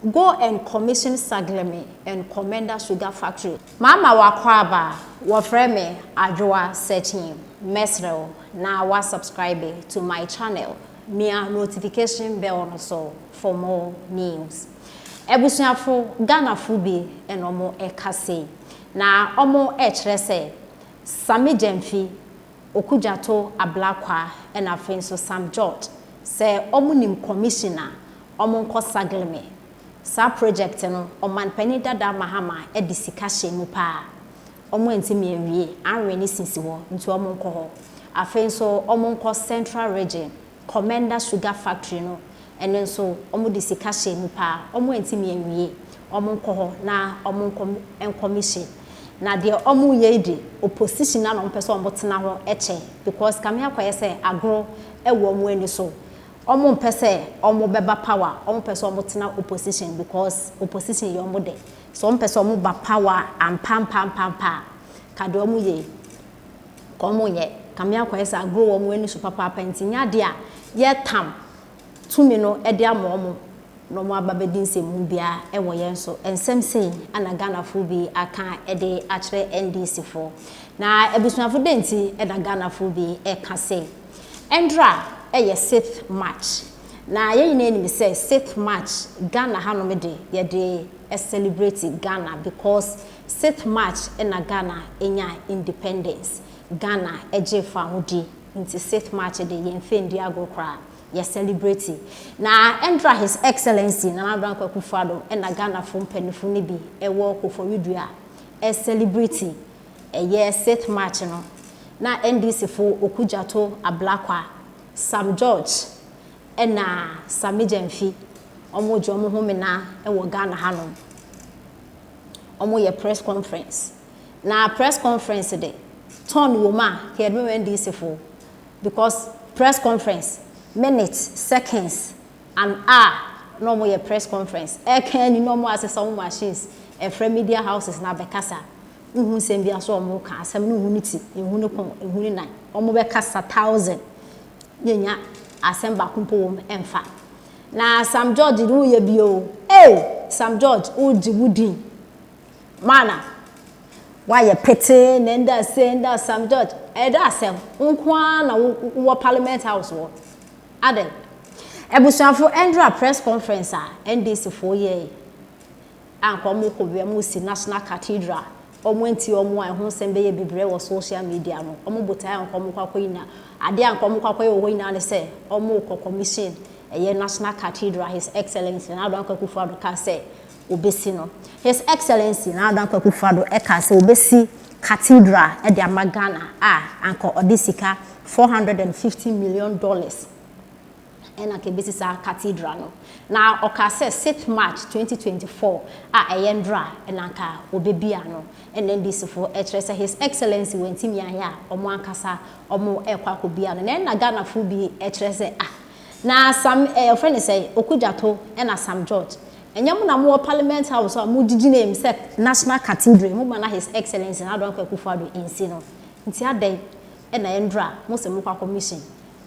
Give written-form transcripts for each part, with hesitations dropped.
Go and commission Saglemi and Komenda Sugar Factory. Mama w'akwaaba, wɔfrɛ me Adwoa Sekyim, mɛsrɛ wo na wa subscribe to my channel, mia notification bell no so for more news. Abusuafo, Ghanafo bi na ɔmo ɛka sei, na ɔmo ɛkyerɛ sɛ Sammy Gyamfi, Okudzeto Ablakwa ɛna afei nso Sam George, sɛ ɔmo nim commission a, ɔmo nkɔ Saglemi. Saa project no, ɔmanpanin dada Mahama de sika hyɛɛ mu paa. Ɔmo antumi anwie, anwe ne sisi hɔ, nti ɔmo nkɔ hɔ. Afei nso ɔmo nkɔ Central Region, Komenda Sugar Factory no, ɛno nso ɔmo de sika hyɛɛ mu paa, ɔmo antumi anwie, ɔmo nkɔ hɔ na ɔmo nkɔ nkɔmihyin. Na deɛ ɔmo yɛ yi de, opposition na na ɔmo pɛ sɛ ɔmo tena hɔ kyɛ because kame akɔyɛ sɛ agorɔ wɔ ɔmo ani so. Ɔmo mpɛ sɛ ɔmo bɛba power, ɔmo pɛ sɛ ɔmo tena opposition because opposition yɛ ɔmo dɛ. Sɛ ɔmo pɛ sɛ ɔmo ba power ampampampampa a, ka deɛ ɔmo yɛ yi, ka ɔmo nyɛ. Kame akɔyɛ sɛ agorɔ wɔ ɔmo ani so papaapa nti nyɛ adeɛ a yɛtam tumi no de ama ɔmo na ɔmo aba bɛdi nsɛmhu biara wɔ yɛn so. Nsɛm sei na Ghanafoɔ bi aka de akyerɛ NDC foɔ. Na abusuafo dɛn nti na Ghanafoɔ bi reka sei? Ɛndra yɛ sixth March. Na yɛn nyinaa nim sɛ sixth March Ghana hanom de yɛde celebrate Ghana because sixth March na Ghana nyaa independence. Ghana gyee fahodie nti sixth March de yɛmfa ndi agorɔ koraa, yɛ celebrate. Na ɛndra His Excellency Nana Addo Dankwa Akufo-Addo na Ghanafoɔ mpanyinfo no bi wɔ Koforidua celebrate ɛyɛ sixth March no, na NDC fo Okudzeto Ablakwa, Sam George ɛna Sammy Gyamfi, wɔn gye wɔn ho mena wɔ Ghana hanom. Wɔn yɛ press conference. Na press conference de, tɔn wɔ mu a, yɛde bɛma NDC fo because press conference, minutes, seconds, an hour na wɔn yɛ press conference. Ɛka ni na wɔn asesa wɔn machines, ɛfrɛ media houses na abɛkasa. Nhu nsɛm bi aso wɔn ka asɛm no, nhu ne ti, nhu ne kɔn, nhu ne nan. Wɔn bɛkasa thousand, yɛnya asɛm baako mpo wɔ mu ɛmfa. Na Sam George de woyɛ bi o. Ee, Sam George, wogye wo din. Mana, wayɛ petee na ɛnda se ɛnda Sam George, ɛda asɛm nko ara na wowɔ Parliament House wɔ. Adɛn? Abusuafo, ɛndra press conference a NDC foɔ yɛɛ a nka wɔn kɔ bia wɔn si National Cathedral, wɔn nti wɔn a ɛho nsɛm bɛyɛ bebree wɔ social media no, wɔn botaeɛ a nka wɔn kɔ akɔ nyinaa, adeɛ a nka wɔn kɔ akɔyɛ wɔ hɔ nyinaa ne sɛ wɔn kɔ commission ɛyɛ National Cathedral. His Excellency Nana Addo Dankwa Akufo-Addo kaa sɛ obesi no. His Excellency Nana Addo Dankwa Akufo-Addo ɛkaa sɛ obesi cathedral ɛde ama Ghana a anka ɔde sika $450 million ɛna nka ebesi saa cathedral no. Na ɔkaa sɛ 6 March 2024 a ɛyɛ ndra ɛna nka obebia no. Ɛna NDC foɔ ɛkyerɛ sɛ His Excellency wɔntumi ayɛ a, ɔmo ankasa ɔmo ɛkɔ akɔbia no. Na ɛna Ghanafoɔ bi ɛkyerɛ sɛ, ah, na Sam ɛɛ ɔfrɛ ne sɛ Okudzeto ɛna Sam George, ɛnyɛ mo na mo wɔ Parliament House a mo gyigyi name sɛ National Cathedral mo ma na His Excellency Nana Addo Dankwa Akufo-Addo nsi no? Nti adɛn ɛna ɛndra mo sɛ mo kɔ akɔ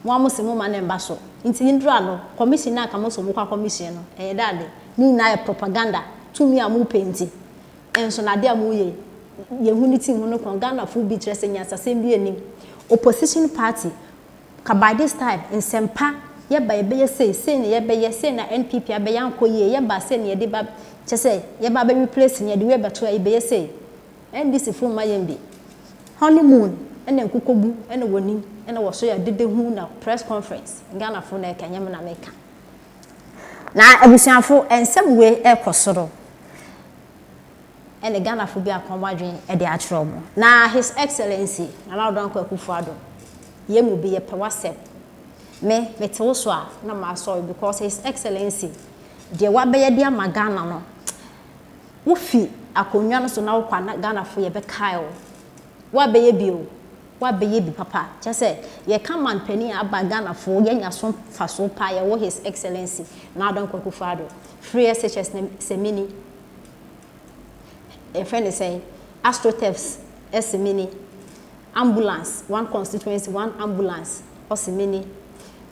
mo a mo sɛ mo ma ne mba so? Nti ndra no commission na aka mo sɛ mo kɔ akɔ no, ɛyɛ daade ne nyinaa yɛ propaganda, tumi a mo pɛ nti. Ɛnso na adeɛ a mo yɛ, yɛhu ne ti hu no kɔn. Ghanafoɔ bi kyerɛ sɛ nyansasɛm bi anim opposition party ka by this time nsɛmpa yɛba, yɛbɛyɛ sei sei na yɛbɛyɛ sei na NPP abɛyɛ ankɔ yie, yɛba sei na yɛde ba, kyɛ sɛ yɛba bɛ replace ne yɛde wei bɛto a yɛbɛyɛ sei. NDC fo mma yɛn bi honeymoon ɛna nkukobu ɛna wɔnim ɛna wɔso yɛ dede hu na press conference. Ghanafoɔ na ɛka, nyɛm na meka. Na abusuafo, nsɛm wei ɛkɔ soro ɛne Ghanafoɔ bi akɔn adwene ɛde akyerɛ wɔn. Na His Excellency Nana Addo Dankwa Akufo-Addo, yɛn mu bi yɛpɛ w'asɛm. Me mete wo so a na ma asɔre because His Excellency deɛ wabɛyɛ de ama Ghana no, wofi akonnwa no so na wokɔ a, Ghanafoɔ yɛbɛkae wo. Wabɛyɛ bi o, wabɛyɛ bi papa. Kyɛ sɛ yɛka man panin a aba, Ghanafoɔ yɛnya so fa so paa, yɛwɔ His Excellency Nana Addo Dankwa Akufo-Addo. Free SHS sɛmini, yɛfrɛ ne sɛn, astroturfs ɛsɛmini, ambulance, one constituency one ambulance ɔsɛmini,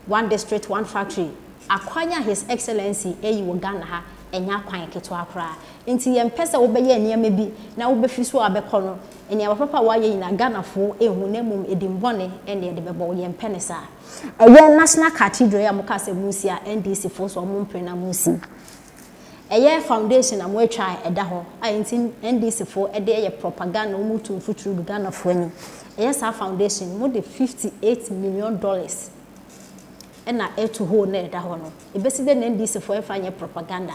one district one factory, akwanya His Excellency ɛyi wɔ Ghana ha. Ɛnyɛ akwan ketewa koraa. Nti yɛmpɛ sɛ wobɛyɛ nneɛma bi na wobɛfi so a bɛkɔ no, nneɛma papa a woayɛ nyinaa Ghanafoɔ ɛnhu na mmom ɛdi mbɔne ɛne yɛde bɛbɔ wo. Yɛmpɛ ne saa. Ɛyɛ National Cathedral yi a moka sɛ monsi a NDC foɔ so ɔmo mpere na monsi. Ɛyɛ foundation a moatwa a ɛda hɔ a nti NDC foɔ ɛde ɛyɛ propaganda, wɔn tu mfuturo gu Ghanafoɔ anim. Ɛyɛ saa foundation, mode $58 million ɛna ɛto hɔ na ɛda hɔ no. Ebesi dɛ na NDC foɔ ɛmfa nyɛ propaganda?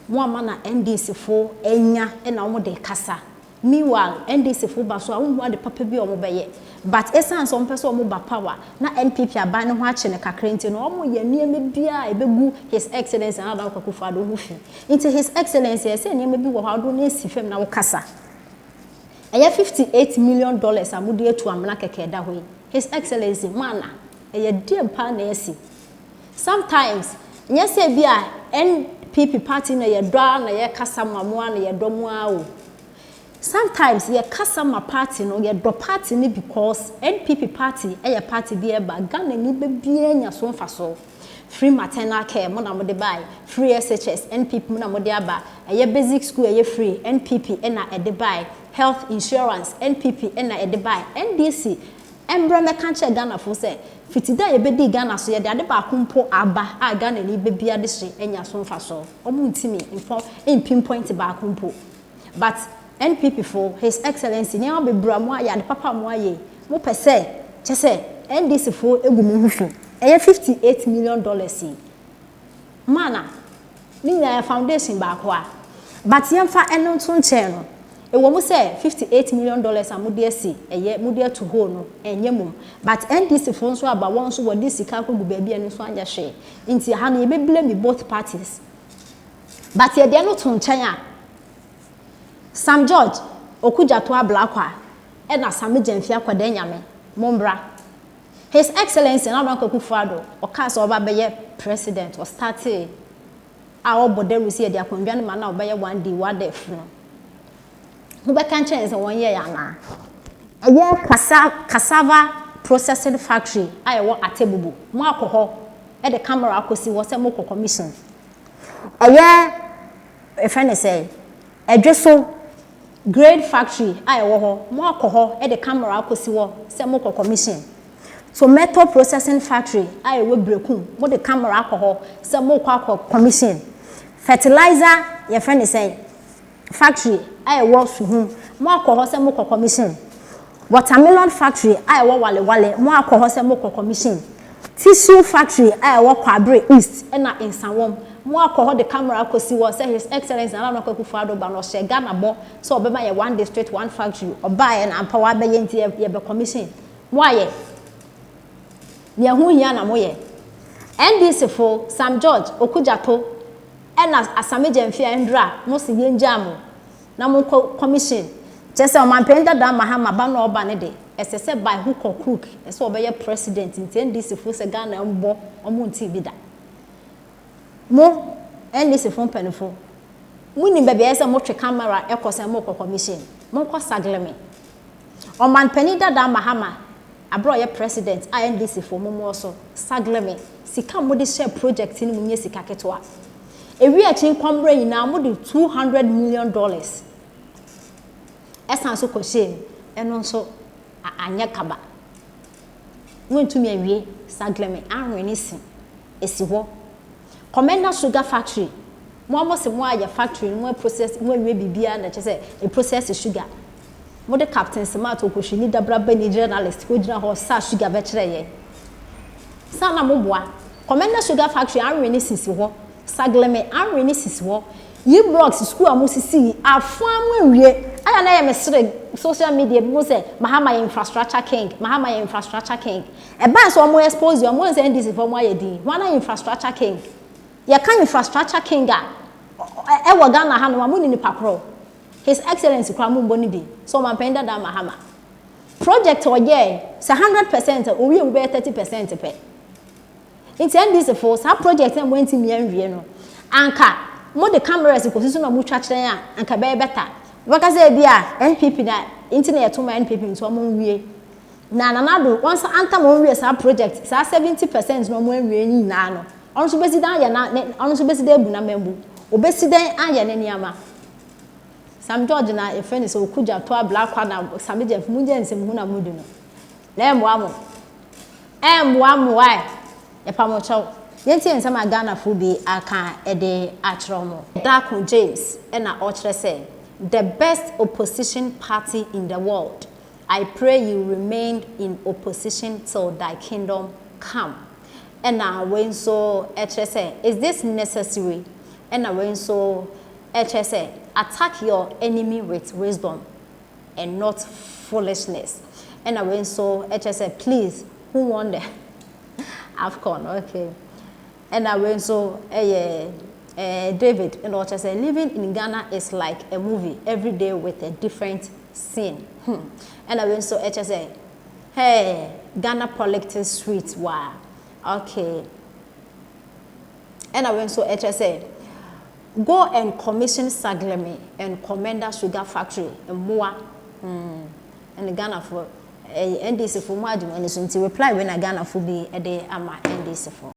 Mo ama na NDC foɔ ɛnya ɛna wɔn de kasa. Meanwhile, NDC foɔ ba so a, wɔn ade papa bi a wɔn bɛyɛ, but esan sɛ wɔn pɛ sɛ wɔn ba power na NPP aban ne ho akye ne kakra nti no, wɔn yɛ nneɛma biara a ebegu His Excellence Nana Addo Akufo-Addo ho fi. Nti His Excellence, ɛsɛ nneɛma bi wɔ hɔ a wɔde ne esi fam na wɔkasa. Ɛyɛ $58 million a mode atu amena kɛkɛ da hɔ yi, His Excellency, mo ana ɛyɛ deɛ paa na ɛsi? Sometimes nyɛ sɛ bi a NPP party na yɛdɔ a na yɛkasa ma mo a na yɛdɔ mo a o. Sometimes yɛkasa ma party no, yɛdɔ party no because NPP party ɛyɛ party bi ɛba Ghana ni bɛbiara nya so mfa so. Free maternal care, mo na mo de bae. Free SHS, NPP mo na mo de aba. Ɛyɛ basic school ɛyɛ free, NPP ɛna ɛde bae. Health insurance, NPP ɛna ɛde bae. NDC mbrɛ mɛka kyerɛ Ghanafoɔ sɛ fiti da a yɛbɛdi Ghana so, yɛde ade baako mpo aba a Ghana ni bɛbia de hye anya so mfa so, ɔmo ntimi mfɔ mpinpoint baako mpo. But NPP fo, His Excellency, nneɛma bebree a mo ayɛ, ade papa a mo ayɛ, mo pɛ sɛ kyɛ sɛ NDC fo egu mo ho fi. Ɛyɛ $58 million yi mana ne nyinaa yɛ foundation baako a, but yɛmfa ɛno nto nkyɛn no. Ɛwɔ mu sɛ $58 million a mode asi, ɛyɛ mode ato hɔ no, ɛnyɛ mum, but NDC fo nso aba, wɔn nso wɔde sika akɔgu baabi a ɛno nso anyɛ hwee. Nti ha no yɛbɛblame both parties, but yɛde ɛno to nkyɛn a, Sam George Okudzeto Ablakwa ɛna Sammy Gyamfi Akwadaa Nyame, mombra. His Excellency Nana Akufo-Addo ɔkaa sɛ ɔba bɛyɛ president, ɔstartee a ɔbɔ dawuro sɛ yɛde akonnwa no ma na ɔbɛyɛ one day one death no, mobɛka nkyɛn sɛ wɔn yɛ yɛ anaa? Ɛyɛ cassava processing factory a ɛwɔ Atebubu, mo akɔ hɔ ɛde camera akɔsi hɔ sɛ mokɔ commission. Ɛyɛ ɛfɛ ne sɛ Ɛdwe grain factory a ɛwɔ hɔ, mo akɔ hɔ ɛde camera akɔsi hɔ sɛ mokɔ commission. Tomato processing factory a ɛwɔ Brekum, mo de camera akɔ hɔ sɛ mokɔ akɔ commission. Fertilizer yɛfrɛ ne sɛ factory a ɛwɔ Suhum, mo akɔ hɔ sɛ mokɔ commission. Watermelon factory a ɛwɔ Walewale, mo akɔ hɔ sɛ mokɔ commission. Tissue factory a ɛwɔ Kwabre East ɛna Nsawam, mo akɔ hɔ de camera akɔsi hɔ sɛ His Excellence Nana Akufo-Addo ba no, ɔhyɛ Ghana bɔ sɛ ɔbɛma yɛ one district one factory. Ɔbaeɛ na ampa wabɛyɛ, nti yɛbɛ commission. Mo ayɛ nea ho hia na moyɛ. NDC fo, Sam George Okudzeto ɛna Sammy Gyamfi a ndra mo si yɛn gya mo na mo nkɔ commission, kyerɛ sɛ ɔmanpanyin dada Mahama ba na ɔba ne de, ɛsɛ sɛ by hook or crook ɛsɛ ɔbɛyɛ president. Nti NDC fo sɛ Ghana mbɔ ɔmo nti bi da. Mo NDC fo mpanimfo, mo nim baabi a ɛsɛ mo twe camera ɛkɔ sɛ mo kɔ commission. Mo nkɔ Saglemi. Ɔmanpanyin dada Mahama abere ɔyɛ president a NDC fo mo mo so Saglemi sika mo de hyɛ project no mu nye sika ketewa. Ewi akyi nkɔmbrɛ nyinaa, mo de $200 million ɛsan so kɔhyɛ mu, ɛno nso anyɛ kaba. Wontumi awie Saglemi anwene si esi hɔ. Komenda Sugar Factory, mo a mo sɛ mo ayɛ factory no, mo process, mo awie biribiara na kyerɛ sɛ e process sugar. Mo de Captain Smart Okohwini dabraba ni journalist ko gyina hɔ sa sugar bɛkyerɛ yɛn sa na mo boa. Komenda Sugar Factory anwene sisi hɔ, Saglemi anwene sisi hɔ. Yi blocks school a mo sisi yi afa mo awie aya na yɛ mesere social media bi mo sɛ Mahama yɛ infrastructure king, Mahama yɛ infrastructure king. Ɛbaa sɛ ɔmo expose ɔmo sɛ NDC fo ɔmo ayɛ din wɔn infrastructure king. Yɛka infrastructure king a ɛwɔ Ghana ha no a, mo ni nipa korɔ His Excellence kora mo mbɔ ne bi so. Ɔmanpanyin dada Mahama project ɔyɛ sɛ 100% owie mu bɛyɛ 30% pɛ. Nti NDC fo, saa project na mo ntumi anwie no, anka mo de cameras kɔ soso na mo twa kyerɛ a, anka bɛyɛ better. Wɔbɛka sɛ ebi a NPP na nti na yɛto ma NPP, nti wɔn nwie na Nana Addo wɔn nsa antam wɔn wie saa project, saa 70% na wɔn anwie nyinaa no, ɔno nso bɛsi dan yɛ na ne ɔno nso bɛsi dan ebu na mɛmbu. Obesi dɛn ayɛ ne nneɛma? Sam George na yɛfrɛ no sɛ Okudza to Ablakwa na Sammy Gyamfi mo ngya nsɛm hu na mo di no. Na ɛmmoa mo. Ɛmmoa mo why? Yɛpa mo kyɛw. Yɛntie nsɛm a Ghanafoɔ bi aka de akyerɛ mo. Darko James na ɔkyerɛ sɛ the best opposition party in the world, I pray you remain in opposition till thy kingdom come. Ɛna wei nso kyerɛ sɛ is this necessary? Ɛna wei nso kyerɛ sɛ attack your enemy with wisdom and not foolishness. Ɛna wei nso kyerɛ sɛ please who won the AFCON? Okay. Ɛna wei nso yɛ David ɛna ɔkyerɛ sɛ living in Ghana is like a movie every day with a different scene. Ɛna wei nso kyerɛ sɛ hey, Ghana politics sweet waa. Okay. Ɛna wei nso kyerɛ sɛ go and commission Saglemi and Komenda Sugar Factory mmoa. Ɛne Ghanafoɔ ɛyɛ NDC foɔ mu adwuma no so nti reply wei na Ghanafoɔ bi de ama NDC foɔ.